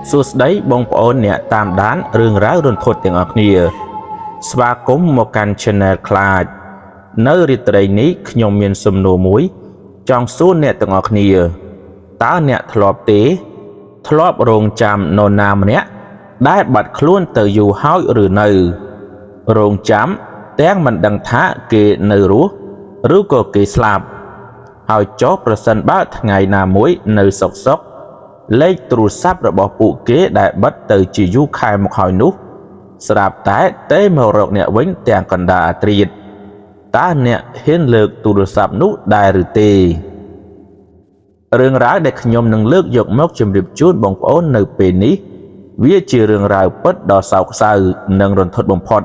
សួស្តីបងប្អូនអ្នកតាមដានរឿងរ៉ាវរន្ធត់ទាំងអស់គ្នា ស្វាគមន៍មកកាន់ Channel ខ្លាច នៅរាត្រីនេះខ្ញុំមានសំណួរមួយ ចង់សួរអ្នកទាំងអស់គ្នាតើអ្នកធ្លាប់ទេ ធ្លាប់រងចាំនរណាម្នាក់ដែលបាត់ខ្លួនទៅយូរហើយឬនៅ រងចាំទាំងមិនដឹងថាគេនៅរស់ឬក៏គេស្លាប់ ហើយចុះប្រសិនបើថ្ងៃណាមួយនៅសុខសុខលេខទូរស័ព្ទរបស់ពួកគេដែលបិទទៅជាយូរខែមកហើយនោះ ស្រាប់តែទេមករកអ្នកវិញទាំងកណ្ដាលអាត្រៀតតើអ្នកហ៊ានលើកទូរស័ព្ទនោះដែរឬទេរឿងរ៉ាវដែលខ្ញុំនឹងលើកយកមកជម្រាបជូនបងប្អូននៅពេលនេះវាជារឿងរ៉ាវពិតដ៏សោកសៅនិងរន្ធត់បំផុត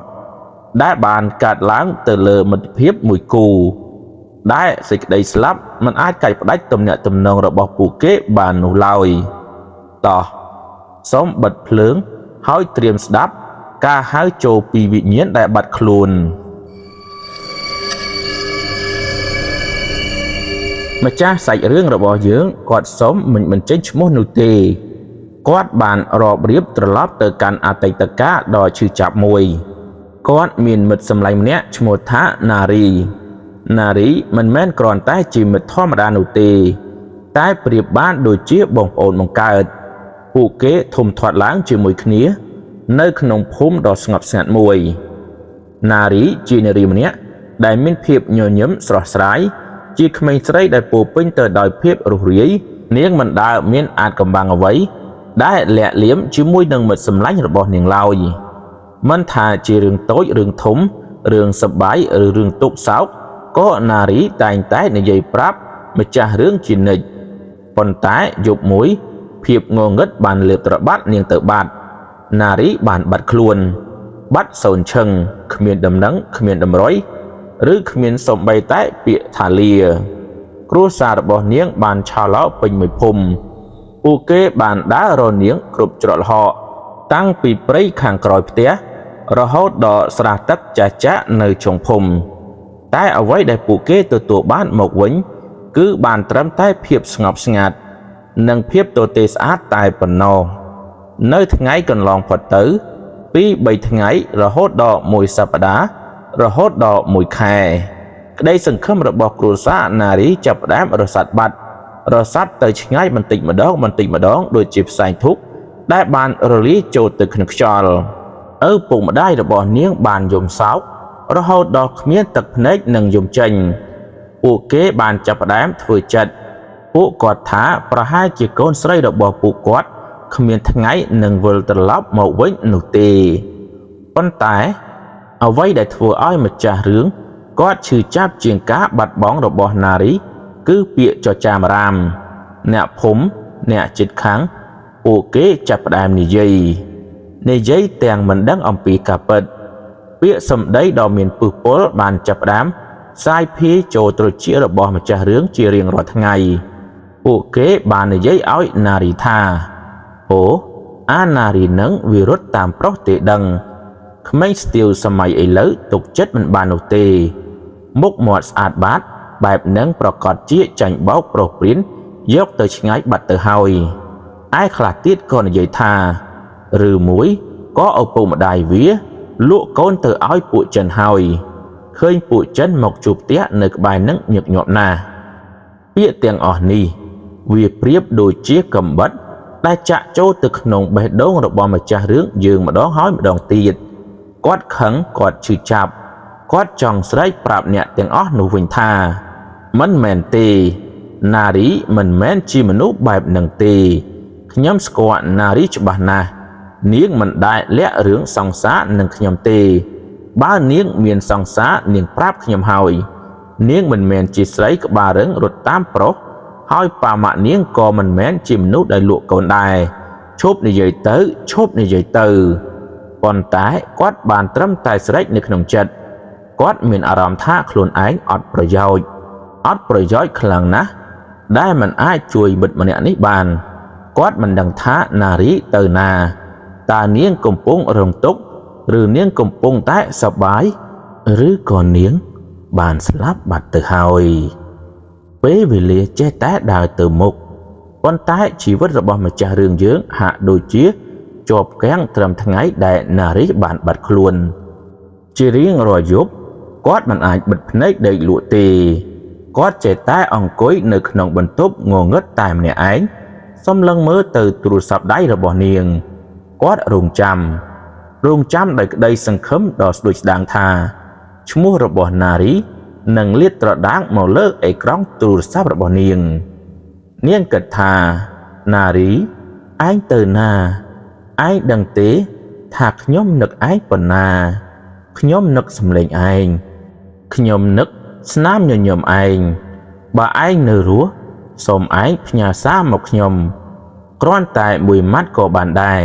ដែលបានកើតឡើងទៅលើមិត្តភាពមួយគូដែលសេចក្តីស្លាប់មិនអាចកាច់ផ្ដាច់ទំនាក់ទំនងរបស់ពួកគេបាននោះឡើយតោះសូមបិទភ្លើងហើយត្រៀមស្ដាប់ការហៅចូលពីវិញ្ញាណដែលបាត់ខ្លួនម្ចាស់សាច់រឿងរបស់យើងគាត់សូមមិនបញ្ចេញឈ្មោះនោះទេគាត់បានរាប់រៀបត្រឡប់ទៅកាន់អតីតកាលដ៏ឈឺចាប់មួយគាត់មានមិត្តសម្លាញ់ម្នាក់ឈ្មោះថាណារីណារីមិនមែនគ្រាន់តែជាមិត្តធម្មតានោះទេតែប្រៀបបានដូចជាបងប្អូនបង្កើតពួកគេធំធាត់ឡើងជាមួយគ្នានៅក្នុងភូមិដ៏ស្ងប់ស្ងាត់មួយណារីជានារីម្នាក់ដែលមានភាពញញឹមស្រស់ស្រាយជាក្មេងស្រីដែលពោរពេញទៅដោយភាពរួសរាយនាងមិនដែលមានអាថ៌កំបាំងអ្វីដែលលាក់លៀមជាមួយនឹងមិត្តសម្លាញ់របស់នាងឡើយមិនថាជារឿងតូចរឿងធំរឿងសប្បាយឬរឿងទុក្ខសោកក៏ណារីតែងតែនិយាយប្រាប់ម្ចាស់រឿងជានិច្ចប៉ុន្តែយប់មួយភាពងងឹតបានលេបត្របាត់នាងទៅបាត់ណារីបានបាត់ខ្លួនបាត់សូន្យឈឹងគ្មានដំណឹងគ្មានតម្រុយឬគ្មានសូម្បីតែពាក្យថាលាគ្រួសាររបស់នាងបានឆោឡោពេញមួយភូមិពួកគេបានដើររកនាងគ្រប់ច្រកល្ហកតាំងពីព្រៃខាងក្រោយផ្ទះរហូតដល់ស្រះទឹកចាស់ចាក់នៅចុងភូមិតែអ្វីដែលពួកគេទទួលបានមកវិញគឺបានត្រឹមតែភាពស្ងប់ស្ងាត់និងភាពទទេស្អាតតែប៉ុណ្ណោះនៅថ្ងៃកន្លងផុតទៅពី3ថ្ងៃរហូតដល់មួយសប្តាហ៍រហូតដល់មួយខែក្តីសង្ឃឹមរបស់គ្រួសារណារីចាប់ផ្ដើមរសាត់បាត់រសាត់ទៅឆ្ងាយបន្តិចម្ដងបន្តិចម្ដងដូចជាផ្សែងធូបដែលបានរលាយចូលទៅក្នុងខ្យល់ឪពុកម្ដាយរបស់នាងបានយំសោករហូតដល់គ្មានទឹកភ្នែកនិងយំចេញពួកគេបានចាប់ផ្ដើមធ្វើចិត្តពួកគាត់ថាប្រហែលជាកូនស្រីរបស់ពួកគាត់គ្មានថ្ងៃនឹងវិលត្រឡប់មកវិញនោះទេប៉ុន្តែអ្វីដែលធ្វើឲ្យម្ចាស់រឿងគាត់ឈឺចាប់ជាងការបាត់បង់របស់ណារីគឺពាក្យចចាមរាមអ្នកភូមិអ្នកជិតខាងពួកគេចាប់ផ្ដើមនិយាយទាំងមិនដឹងអំពីការពិតពាក្យសម្ដីដ៏មានពឹសពុលបានចាប់ផ្ដើមសាយភាយចូលត្រចៀករបស់ម្ចាស់រឿងជារៀងរាល់ថ្ងៃពួកគេបាននិយាយឲ្យណារីថាអូអាណារីនឹងវារត់តាមប្រុសទេដឹងក្មេងស្ទាវសម័យឥឡូវទុកចិត្តមិនបាននោះទេមុខមាត់ស្អាតបាតបែបនឹងប្រកាសជាចាញ់បោកប្រុសព្រានយកទៅឆ្ងាយបាត់ទៅហើយឯខ្លះទៀតក៏និយាយថាឬមួយក៏ឪពុកម្ដាយវាលក់កូនទៅឲ្យពួកចិនហើយឃើញពួកចិនមកជួបផ្ទះនៅក្បែរនឹងញឹកញាប់ណាស់ពាក្យទាំងអស់នេះវាប្រៀបដូចជាកំបិតដែលចាក់ចូលទៅក្នុងបេះដូងរបស់ម្ចាស់រឿងយើងម្ដងហើយម្ដងទៀតគាត់ខឹងគាត់ឈឺចាប់គាត់ចង់ស្រែកប្រាប់អ្នកទាំងអស់នោះវិញថាមិនមែនទេណារីមិនមែនជាមនុស្សបែបនឹងទេខ្ញុំស្គាល់ណារីច្បាស់ណាស់នាងមិនដែលលាក់រឿងសង្សារនឹងខ្ញុំទេបើនាងមានសង្សារនាងប្រាប់ខ្ញុំហើយនាងមិនមែនជាស្រីក្បាលរឹងរត់តាមប្រុសហើយប៉ាម៉ាក់នាងក៏មិនមែនជាមនុស្សដែលលក់កូនដែរឈប់និយាយទៅឈប់និយាយទៅប៉ុន្តែគាត់បានត្រឹមតែស្រែកនៅក្នុងចិត្តគាត់មានអារម្មណ៍ថាខ្លួនឯងអត់ប្រយោជន៍អត់ប្រយោជន៍ខ្លាំងណាស់ដែលមិនអាចជួយមិត្តម្នាក់នេះបានគាត់មិនដឹងថាណារីទៅណាតើនាងកំពុងរងទុក្ខឬនាងកំពុងតែសប្បាយឬក៏នាងបានស្លាប់បាត់ទៅហើយពេលវេលាចេះតែដើរទៅមុខ ប៉ុន្តែជីវិតរបស់ម្ចាស់រឿងយើងហាក់ដូចជាជាប់គាំងត្រឹមថ្ងៃដែលណារីបានបាត់ខ្លួន ជារៀងរាល់យប់គាត់មិនអាចបិទភ្នែកដេកលក់ទេគាត់ចេះតែអង្គុយនៅក្នុងបន្ទប់ងងឹតតែម្នាក់ឯងសម្លឹងមើលទៅទូរស័ព្ទដៃរបស់នាងគាត់រងចាំរងចាំដោយក្តីសង្ឃឹមដ៏ស្ដួចស្ដាងថាឈ្មោះរបស់ណារីនឹងលាតត្រដាងមកលើអេក្រង់ទូរស័ព្ទរបស់នាងនាងគិតថាណារីឯងទៅណាឯងដឹងទេថាខ្ញុំនឹកឯងប៉ុណ្ណាខ្ញុំនឹកសំឡេងឯងខ្ញុំនឹកស្នាមញញឹមឯងបើឯងនៅរស់សូមឯងផ្ញើសារមកខ្ញុំគ្រាន់តែមួយម៉ាត់ក៏បានដែរ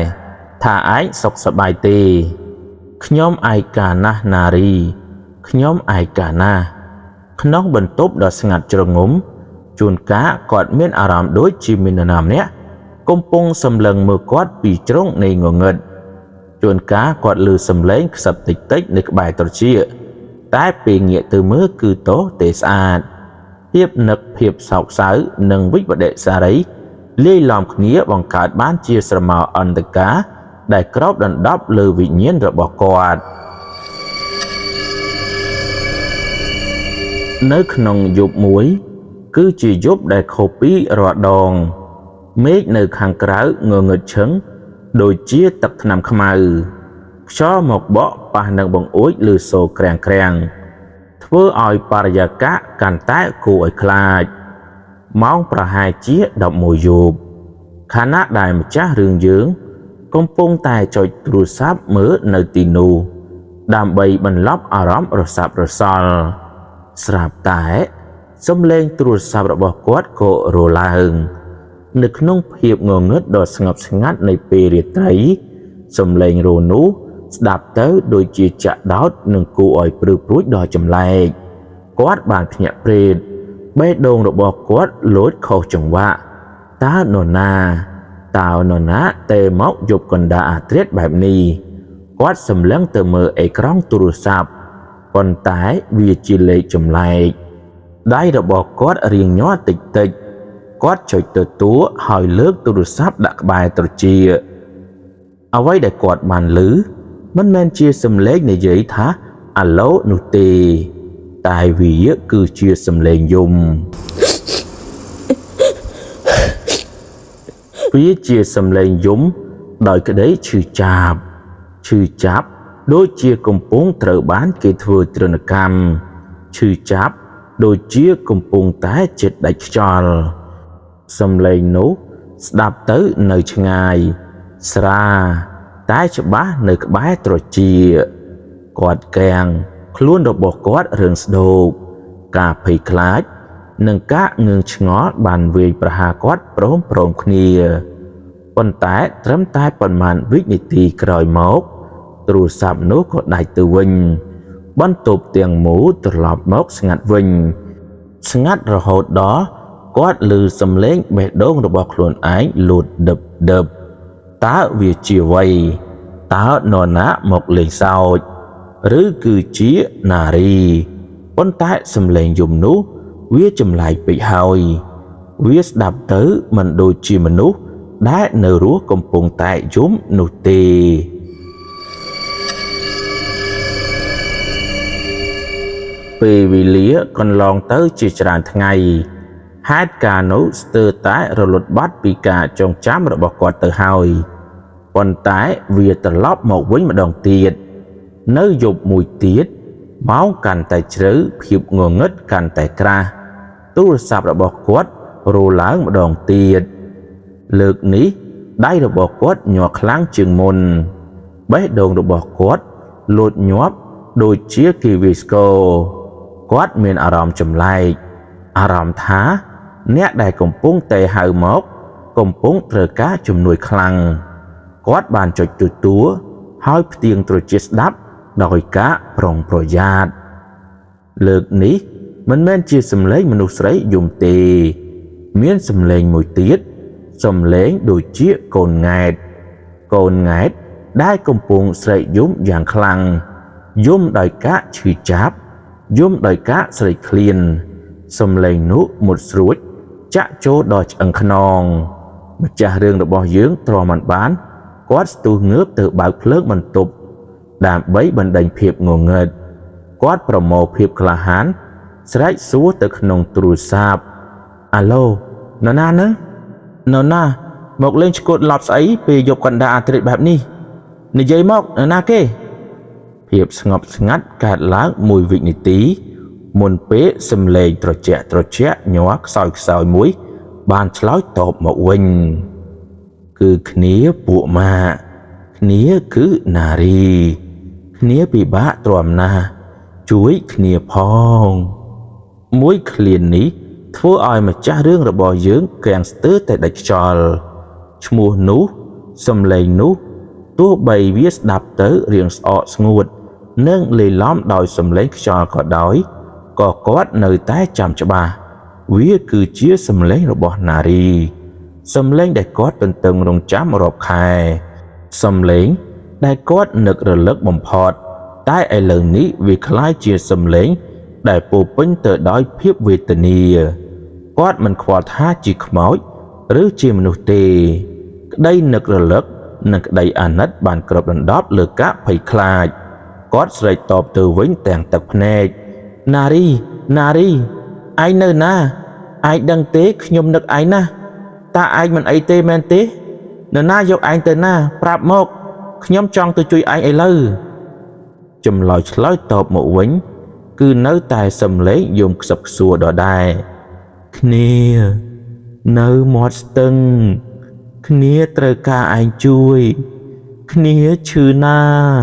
ថាឯងសុខសប្បាយទេខ្ញុំឯកាណាស់ណារីខ្ញុំឯកាណាស់ក្នុងបន្ទប់ដ៏ស្ងាត់ជ្រងំជួនកាលគាត់មានអារម្មណ៍ដូចជាមាននរណាម្នាក់កំពុងសម្លឹងមើលគាត់ពីជ្រុងនៃងងឹតជួនកាលគាត់ឮសំឡេងខ្សឹបតិចៗនៅក្បែរត្រចៀកតែពេលងាកទៅមើលគឺទទេស្អាតភាពនឹកភាពសោកសៅនិងវិបដិសារីលាយឡំគ្នាបង្កើតបានជាស្រមោលអន្ធការដែលគ្របដណ្ដប់លើវិញ្ញាណរបស់គាត់នៅក្នុងយប់មួយគឺជាយប់ដែលខុសពីរាល់ដងមេឃនៅខាងក្រៅងងឹតឈឹងដូចជាទឹកថ្នាំខ្មៅខ្យល់មកបក់ប៉ះនឹងបង្អួចឬសូរក្រាំងក្រាំងធ្វើឲ្យបរិយាកាសកាន់តែគួរឲ្យខ្លាចម៉ោងប្រហែលជា11យប់ខណៈដែលម្ចាស់រឿងយើងកំពុងតែចុចទូរស័ព្ទមើលនៅទីនោះដើម្បីបន្លប់អារម្មណ៍រសាប់រសល់ស្រាប់តែសំឡេងទូរស័ព្ទរបស់គាត់ក៏រឡើងនៅក្នុងភាពងងឹតដ៏ស្ងប់ស្ងាត់នៃពេលរាត្រីសំឡេងរនោះស្ដាប់ទៅដូចជាចាក់ដោតនិងគួរឲ្យព្រឺព្រួចដល់ចម្លែកគាត់បានភ្ញាក់ព្រេតបេះដូងរបស់គាត់លោតខុសចង្វាក់តើនរណាតើនរណាទេមកយប់កណ្ដាលអាធ្រាត្របែបនេះគាត់សម្លឹងទៅមើលអេក្រង់ទូរស័ព្ទប៉ុន្តែវាជាលេខចម្លែកដៃរបស់គាត់រៀងញ័រតិចតិចគាត់ចុចទទួលហើយលើកទូរស័ព្ទដាក់ក្បែរត្រចៀកអ្វីដែលគាត់បានឮមិនមែនជាសំឡេងនិយាយថាអាឡូនោះទេតែវាគឺជាសំឡេងយំវាជាសំឡេងយំដោយក្តីឈឺចាប់ឈឺចាប់ដូចជាកំពុងត្រូវបានគេធ្វើទ្រណកម្មឈឺចាប់ដូចជាកំពុងតែចិត្តដាច់ខ្យល់សំឡេងនោះស្ដាប់ទៅនៅឆ្ងាយស្រាតែច្បាស់នៅក្បែរត្រចៀកគាត់កាំងខ្លួនរបស់គាត់រឿងស្ដោកការភ័យខ្លាចនិងការងឿងឆ្ងល់បានវាយប្រហារគាត់ព្រមៗគ្នាប៉ុន្តែត្រឹមតែប៉ុន្មានវិនាទីក្រោយមកទូរស័ព្ទនោះក៏ដាច់ទៅវិញបន្ទប់ទាំងមូលត្រឡប់មកស្ងាត់វិញស្ងាត់រហូតដល់គាត់ឮសំឡេងបេះដូងរបស់ខ្លួនឯងលូតដឹបដឹបតើវាជាអ្វីតើនរណាមកលេងសើចឬគឺជាណារីប៉ុន្តែសំឡេងយំនោះវាចម្លែកពេកហើយវាស្ដាប់ទៅមិនដូចជាមនុស្សដែលនៅរស់កំពុងតែយំនោះទេពេលវេលាកន្លងទៅជាច្រើនថ្ងៃហេតុការណ៍នោះស្ទើរតែរលត់បាត់ពីការចងចាំរបស់គាត់ទៅហើយប៉ុន្តែវាត្រឡប់មកវិញម្ដងទៀតនៅយប់មួយទៀតម៉ោងកាន់តែជ្រៅភាពងងឹតកាន់តែក្រាស់ទូរស័ព្ទរបស់គាត់រឡើងម្ដងទៀតលើកនេះដៃរបស់គាត់ញ័រខ្លាំងជាងមុនបេះដូងរបស់គាត់លោតញាប់ដូចជាគេវាយស្គរគាត់មានអារម្មណ៍ចម្លែកអារម្មណ៍ថាអ្នកដែលកំពុងតែហៅមកកំពុងត្រូវការជំនួយខ្លាំងគាត់បានចុចទទួលហើយផ្ទៀងត្រចៀកស្ដាប់ដោយការប្រុងប្រយ័ត្នលើកនេះមិនមែនជាសំឡេងមនុស្សស្រីយំទេមានសំឡេងមួយទៀតសំឡេងដូចជាកូនង៉ែតកូនង៉ែតដែលកំពុងស្រែកយំយ៉ាងខ្លាំងយំដោយការឈឺចាប់យំដោយការស្រេកឃ្លានសំឡេងនោះមុតស្រួច ចាក់ចូលដល់ឆ្អឹងខ្នងម្ចាស់រឿងរបស់យើងទ្រាំមិនបានគាត់ស្ទុះងើបទៅបើកភ្លើងបន្ទប់ដើម្បីបណ្ដេញភាពងងឹតគាត់ប្រមូលភាពក្លាហានស្រែកសួរទៅក្នុងទូរស័ព្ទអាឡូនរណានឹងនរណាមកលេងឆ្កួតឡប់ស្អីពេលយប់កណ្ដាលអាធ្រាត្របែបនេះនិយាយមកនរណាគេភាពស្ងប់ស្ងាត់កើតឡើងមួយវិនាទីមុនពេលសំឡេងត្រជាក់ត្រជាក់ញ័រខ្សោយខ្សោយមួយបានឆ្លើយតបមកវិញគឺគ្នាពួកម៉ាកគ្នាគឺណារីគ្នាពិបាកទ្រាំណាស់ជួយគ្នាផងមួយឃ្លានេះធ្វើឲ្យម្ចាស់រឿងរបស់យើងកាំងស្ទើរតែដាច់ខ្យល់ឈ្មោះនោះសំឡេងនោះទោះបីវាស្ដាប់ទៅរៀងស្អកស្ងួតនិងលាយឡំដោយសំឡេងខ្យល់ក៏ដោយក៏គាត់នៅតែចាំច្បាស់វាគឺជាសំឡេងរបស់ណារីសំឡេងដែលគាត់ទន្ទឹងរង់ចាំរាប់ខែសំឡេងដែលគាត់នឹករលឹកបំផុតតែឥឡូវនេះវាក្លាយជាសំឡេងដែលពោរពេញទៅដោយភាពវេទនាគាត់មិនខ្វល់ថាជាខ្មោចឬជាមនុស្សទេក្តីនឹករលឹកនិងក្តីអាណិតបានគ្របដណ្ដប់លើការភ័យខ្លាចគាត់ស្រែកតបទៅវិញទាំងទឹកភ្នែកណារីណារីឯងនៅណាឯងដឹងទេខ្ញុំនឹកឯងណាស់តើឯងមិនអីទេមែនទេនរណាយកឯងទៅណាប្រាប់មកខ្ញុំចង់ទៅជួយឯងឥឡូវចម្លើយឆ្លើយតបមកវិញគឺនៅតែសំឡេងយំខ្សឹបខ្សួរដដែលគ្នានៅមាត់ស្ទឹងគ្នាត្រូវការឯងជួយគ្នាឈឺណាស់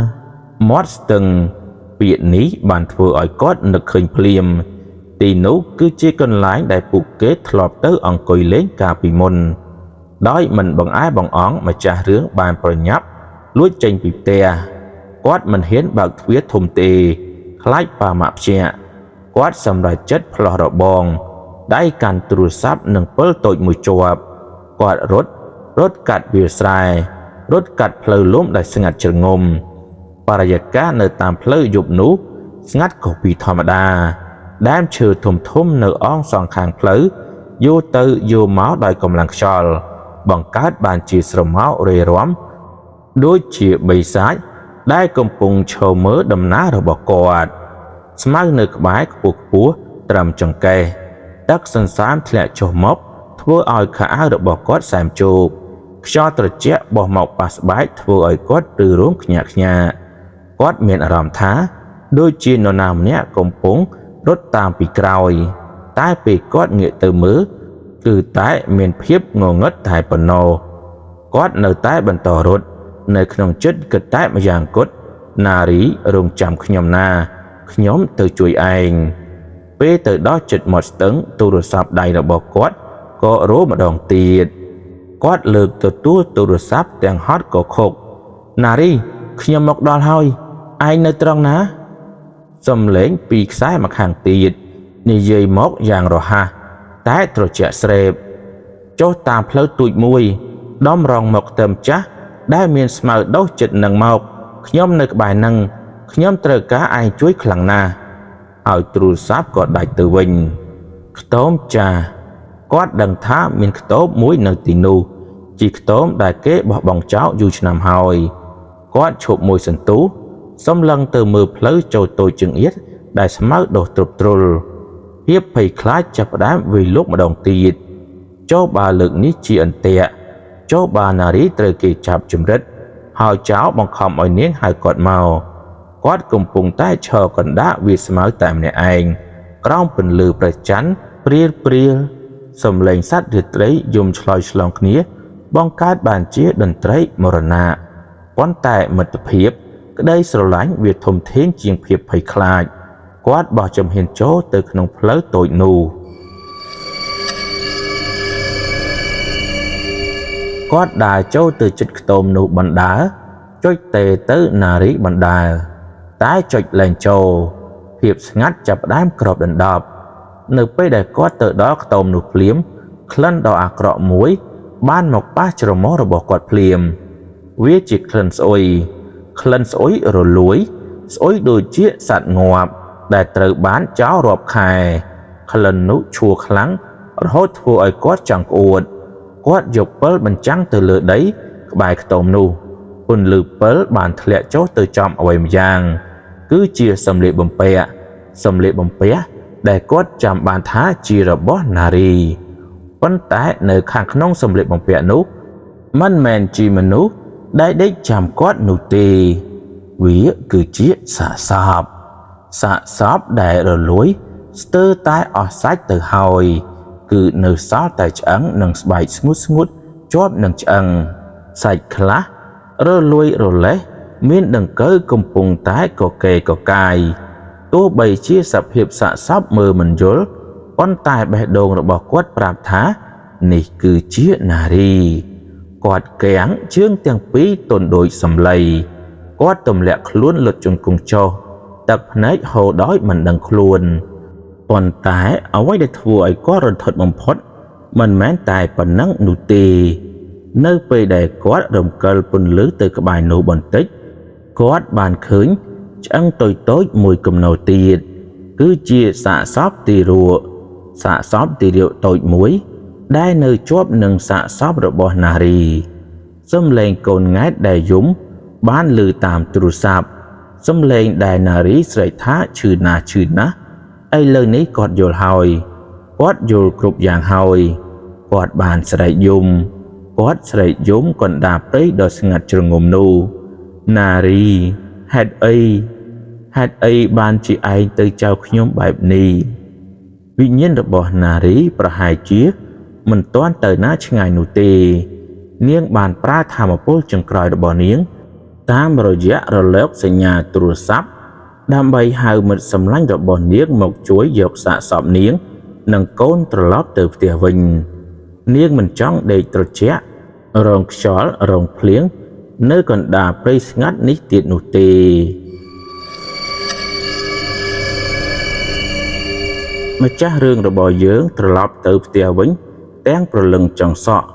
មាត់ស្ទឹងពាក្យនេះបានធ្វើឲ្យគាត់នឹកឃើញភ្លាមទីនោះគឺជាកន្លែងដែលពួកគេធ្លាប់ទៅអង្គុយលេងកាលពីមុនដោយមិនបង្អែបង្អង់ម្ចាស់រឿងបានប្រញាប់លួចចេញពីផ្ទះគាត់មិនហ៊ានបើកទ្វារធំទេខ្លាចប៉ាម៉ាក់ភ្ញាក់គាត់សម្រេចចិត្តផ្លោះរបងដៃកាន់ទូរស័ព្ទនិងពិលតូចមួយជាប់គាត់រត់កាត់វាលស្រែរត់កាត់ផ្លូវលំដែលស្ងាត់ជ្រងំបរិយាកាសនៅតាមផ្លូវយប់នោះស្ងាត់ខុសពីធម្មតាដើមឈើធំៗនៅអងសងខាងផ្លូវយោទៅយោមកដោយកម្លាំងខ្យល់បង្កើតបានជាស្រមោលរេរាំដូចជាបិសាចដែលកំពុងឈរមើលដំណើររបស់គាត់ស្មៅនៅក្បែរខ្ពស់ខ្ពស់ត្រឹមចង្កេះទឹកសន្សើមធ្លាក់ចុះមកធ្វើឲ្យខោអាវរបស់គាត់សែមជោកខ្យល់ត្រជាក់បោះមកប៉ះស្បែកធ្វើឲ្យគាត់ព្រឺរោមខ្ញាក់ខ្ញារគាត់មានអារម្មណ៍ថាដូចជានរណាម្នាក់កំពុងរត់តាមពីក្រោយតែពេលគាត់ងាកទៅមើលគឺតែមានភាពងងឹតតែប៉ុណ្ណោះគាត់នៅតែបន្តរត់នៅក្នុងចិត្តគិតតែម្យ៉ាងគត់ណារីរងចាំខ្ញុំណាខ្ញុំទៅជួយឯងពេលទៅដល់ចិត្តមាត់ស្ទឹងទូរស័ព្ទដៃរបស់គាត់ក៏រោម្ដងទៀតគាត់លើកទទួលទូរស័ព្ទទាំងហត់ក៏ខុកណារីខ្ញុំមកដល់ហើយឯងនៅត្រង់ណាសំឡេងពីខ្សែម្ខាងទៀតនិយាយមកយ៉ាងរហ័សតែត្រជាក់ស្រេបចុះតាមផ្លូវទូចមួយដំរងមកខ្ទឹមចាស់ដែលមានស្មៅដុះចិត្តនឹងមកខ្ញុំនៅក្បែរនឹងខ្ញុំត្រូវការឯងជួយខ្លាំងណាស់ហើយទូរស័ព្ទក៏ដាច់ទៅវិញខ្ទមចាស់គាត់ដឹងថាមានខ្ទមមួយនៅទីនោះជាខ្ទមដែលគេបោះបង់ចោលយូរឆ្នាំហើយគាត់ឈប់មួយសន្ទុះសំឡឹងទៅមើលផ្លូវចូលតូចចង្អៀតដែលស្មៅដុះទ្រប់ទ្រុលភាពភ័យខ្លាចចាប់ផ្ដើមវាយលុកម្ដងទៀតចូលបើលើកនេះជាអន្ទាក់ចូលបើណារីត្រូវគេចាប់ជំរិតហើយចោលបង្ខំឲ្យនាងហៅគាត់មកគាត់កំពុងតែឈរកណ្ដាលវាស្មៅតែម្នាក់ឯងក្រោមពន្លឺព្រះច័ន្ទព្រាលព្រាលសំឡេងសត្វរាត្រីយំឆ្លើយឆ្លងគ្នាបង្កើតបានជាតន្ត្រីមរណៈប៉ុន្តែមិត្តភាពក្តីស្រឡាញ់វាធំធេងជាងភាពភ័យខ្លាចគាត់បោះជំហានចូលទៅក្នុងផ្លូវតូចនោះគាត់ដើរចូលទៅជិតខ្ទមនោះបណ្ដើចុចទេទៅណារីបណ្ដើតែចុចលែងចូលភាពស្ងាត់ចាប់ផ្ដើមគ្របដណ្ដប់នៅពេលដែលគាត់ទៅដល់ខ្ទមនោះភ្លាមក្លិនដ៏អាក្រក់មួយបានមកប៉ះច្រមុះរបស់គាត់ភ្លាមវាជាក្លិនស្អុយក្លិនស្អុយរលួយស្អុយដូចជាសត្វងាប់ដែលត្រូវបានចោលរាប់ខែក្លិននោះឈួរខ្លាំង រហូតធ្វើឲ្យគាត់ចង់ក្អួតគាត់យកពិលបញ្ចាំងទៅលើដីក្បែរខ្ទមនោះពន្លឺពិលបានធ្លាក់ចុះទៅចំអ្វីម្យ៉ាងគឺជាសម្លៀកបំពាក់សម្លៀកបំពាក់ដែលគាត់ចាំបានថាជារបស់ណារីប៉ុន្តែនៅខាងក្នុងសម្លៀកបំពាក់នោះមិនមែនជាមនុស្សដែលដេកចាំគាត់នោះទេវាគឺជាសាកសពសាកសពដែលរលួយស្ទើរតែអស់សាច់ទៅហើយគឺនៅសល់តែឆ្អឹងនិងស្បែកស្ងួតៗជាប់នឹងឆ្អឹងសាច់ខ្លះរលួយរលេះមានដង្កូវកំពុងតែកកេកកាយទោះបីជាសភាពសាកសពមើលមិនយល់ប៉ុន្តែបេះដូងរបស់គាត់ប្រាប់ថានេះគឺជាណារីគាត់កាំងជើងទាំងពីរទន់ដូចសំឡីគាត់ទម្លាក់ខ្លួនលុតជង្គង់ចុះទឹកភ្នែកហូរដោយមិនដឹងខ្លួនប៉ុន្តែអ្វីដែលធ្វើឲ្យគាត់រន្ធត់បំផុតមិនមែនតែប៉ុណ្ណឹងនោះទេនៅពេលដែលគាត់រំកិលពន្លឺទៅក្បែរនោះបន្តិចគាត់បានឃើញឆ្អឹងតូចៗមួយគំនរទៀតគឺជាសាកសពទារកសាកសពទារកតូចមួយដែលនៅជាប់នឹងសាកសពរបស់ណារីសំឡេងកូនង៉ែតដែលយំបានឮតាមទូរស័ព្ទសំឡេងដែលណារីស្រែកថាឈឺណាស់ឈឺណាស់ឥឡូវនេះគាត់យល់ហើយគាត់យល់គ្រប់យ៉ាងហើយគាត់បានស្រែកយំគាត់ស្រែកយំកណ្ដាលព្រៃដ៏ស្ងាត់ជ្រងំនោះណារីហេតុអីហេតុអីបានជាឯងទៅចោលខ្ញុំបែបនេះវិញ្ញាណរបស់ណារីប្រហែលជាមិនទាន់ទៅណាឆ្ងាយនោះទេនាងបានប្រើធម៌ពលចុងក្រោយរបស់នាងតាមរយៈរលកសញ្ញាទូរស័ព្ទដើម្បីហៅមិត្តសម្លាញ់របស់នាងមកជួយយកសាកសពនាងនិងកូនត្រឡប់ទៅផ្ទះវិញនាងមិនចង់ដេកត្រជាក់រងខ្យល់រងភ្លៀងនៅកណ្ដាលព្រៃស្ងាត់នេះទៀតនោះទេម្ចាស់រឿងរបស់យើងត្រឡប់ទៅផ្ទះវិញទាំងព្រលឹងចង់សក់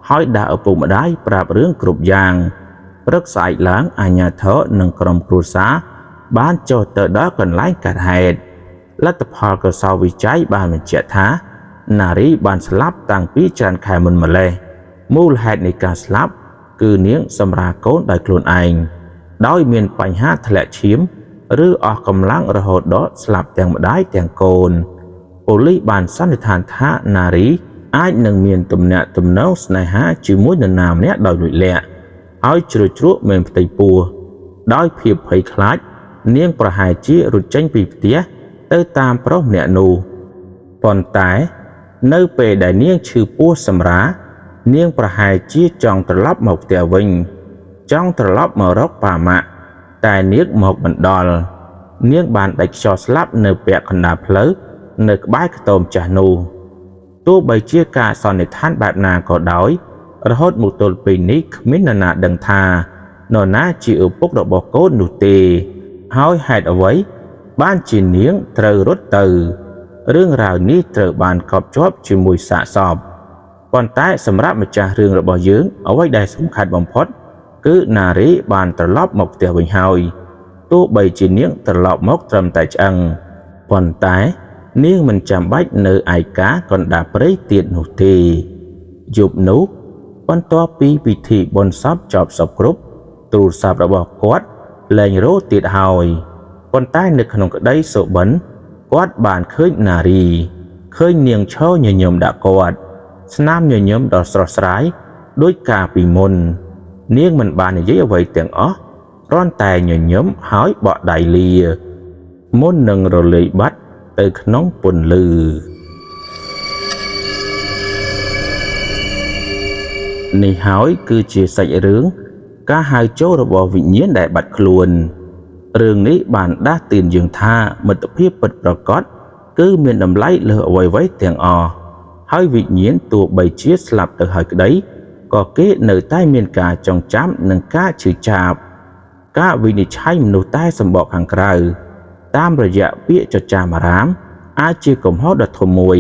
ហើយដាក់ឪពុកម្ដាយប្រាប់រឿងគ្រប់យ៉ាងព្រឹកស្អែកឡើងអាជ្ញាធរនិងក្រុមគ្រួសារបានចុះទៅដល់កន្លែងកើតហេតុលទ្ធផលកសោវិច័យបានបញ្ជាក់ថាណារីបានស្លាប់តាំងពីច្រើនខែមុនម្លេះមូលហេតុនៃការស្លាប់គឺនាងសម្រាលកូនដោយខ្លួនឯងដោយមានបញ្ហាធ្លាក់ឈាមឬអស់កម្លាំងរហូតដល់ស្លាប់ទាំងម្ដាយទាំងកូនប៉ូលីសបានសន្និដ្ឋានថាណារីអាចនឹងមានទំនាក់ទំនងស្នេហាជាមួយនរណាម្នាក់ដោយលួចលាក់ហើយជ្រួចជ្រក់មានផ្ទៃពោះដោយភាពភ័យខ្លាចនាងប្រហែលជារត់ចេញពីផ្ទះទៅតាមប្រុសម្នាក់នោះប៉ុន្តែនៅពេលដែលនាងឈឺពោះសម្រាលនាងប្រហែលជាចង់ត្រឡប់មកផ្ទះវិញចង់ត្រឡប់មករកប៉ាម៉ាក់តែនាងមកមិនដល់នាងបានដាច់ខ្យល់ស្លាប់នៅពាក់កណ្ដាលផ្លូវនៅក្បែរខ្ទមចាស់នោះទោះបីជាការសន្និដ្ឋានបែបណាក៏ដោយរហូតមកទល់ពេលនេះគ្មាននរណាដឹងថានរណាជាឪពុករបស់កូននោះទេហើយហេតុអ្វីបានជានាងត្រូវរត់ទៅរឿងរ៉ាវនេះត្រូវបានកប់ជាប់ជាមួយសាកសពប៉ុន្តែសម្រាប់ម្ចាស់រឿងរបស់យើងអ្វីដែលសំខាន់បំផុតគឺណារីបានត្រឡប់មកផ្ទះវិញហើយទោះបីជានាងត្រឡប់មកត្រឹមតែឆ្អឹងប៉ុន្តែនាងមិនចាំបាច់នៅឯកាកណ្ដាលព្រៃទៀតនោះទេយប់នោះបន្ទាប់ពីពិធីបុណ្យសពចប់សពគ្រប់ទូរស័ព្ទរបស់គាត់លែងរោទទៀតហើយប៉ុន្តែនៅក្នុងក្តីសុបិនគាត់បានឃើញណារីឃើញនាងឈរញញឹមដាក់គាត់ស្នាមញញឹមដ៏ស្រស់ស្រាយដូចកាលពីមុននាងមិនបាននិយាយអ្វីទាំងអស់គ្រាន់តែញញឹមហើយបក់ដៃលាមុននឹងរលាយបាត់ទៅក្នុងពន្លឺនេះហើយគឺជាសាច់រឿងការហៅចូលរបស់វិញ្ញាណដែលបាត់ខ្លួនរឿងនេះបានដាស់តឿនយើងថាមិត្តភាពពិតប្រាកដគឺមានតម្លៃលើសអ្វីៗទាំងអស់ហើយវិញ្ញាណទោះបីជាស្លាប់ទៅហើយក្តីក៏គេនៅតែមានការចងចាំនិងការឈឺចាប់ការវិនិច្ឆ័យមនុស្សតែសម្បកខាងក្រៅតាមរយៈពាក្យចចាមអារាមអាចជាកំហុសដ៏ធំមួយ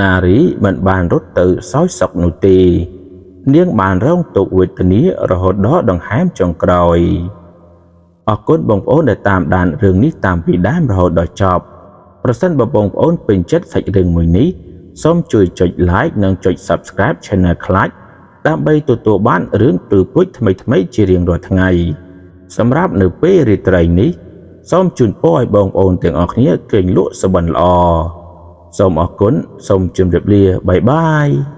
ណារីមិនបានរត់ទៅសោយសុខនោះទេនាងបានរងទុក្ខវេទនារហូតដល់ដង្ហើមចុងក្រោយអរគុណបងប្អូនដែលតាមដានរឿងនេះតាមពីដើមរហូតដល់ចប់ប្រសិនបើបងប្អូនពេញចិត្តសាច់រឿងមួយនេះ សូមជួយចុច Like និងចុច Subscribe Channel ខ្លាច់ដើម្បីទទួលបានរឿងព្រឺព្រួចថ្មីៗជារៀងរាល់ថ្ងៃសម្រាប់នៅពេលរាត្រីនេះសូមជូនពរឲ្យបងប្អូនទាំងអស់គ្នាគេងលក់សុបិនល្អសូមអរគុណសូមជម្រាបលាបាយបាយ។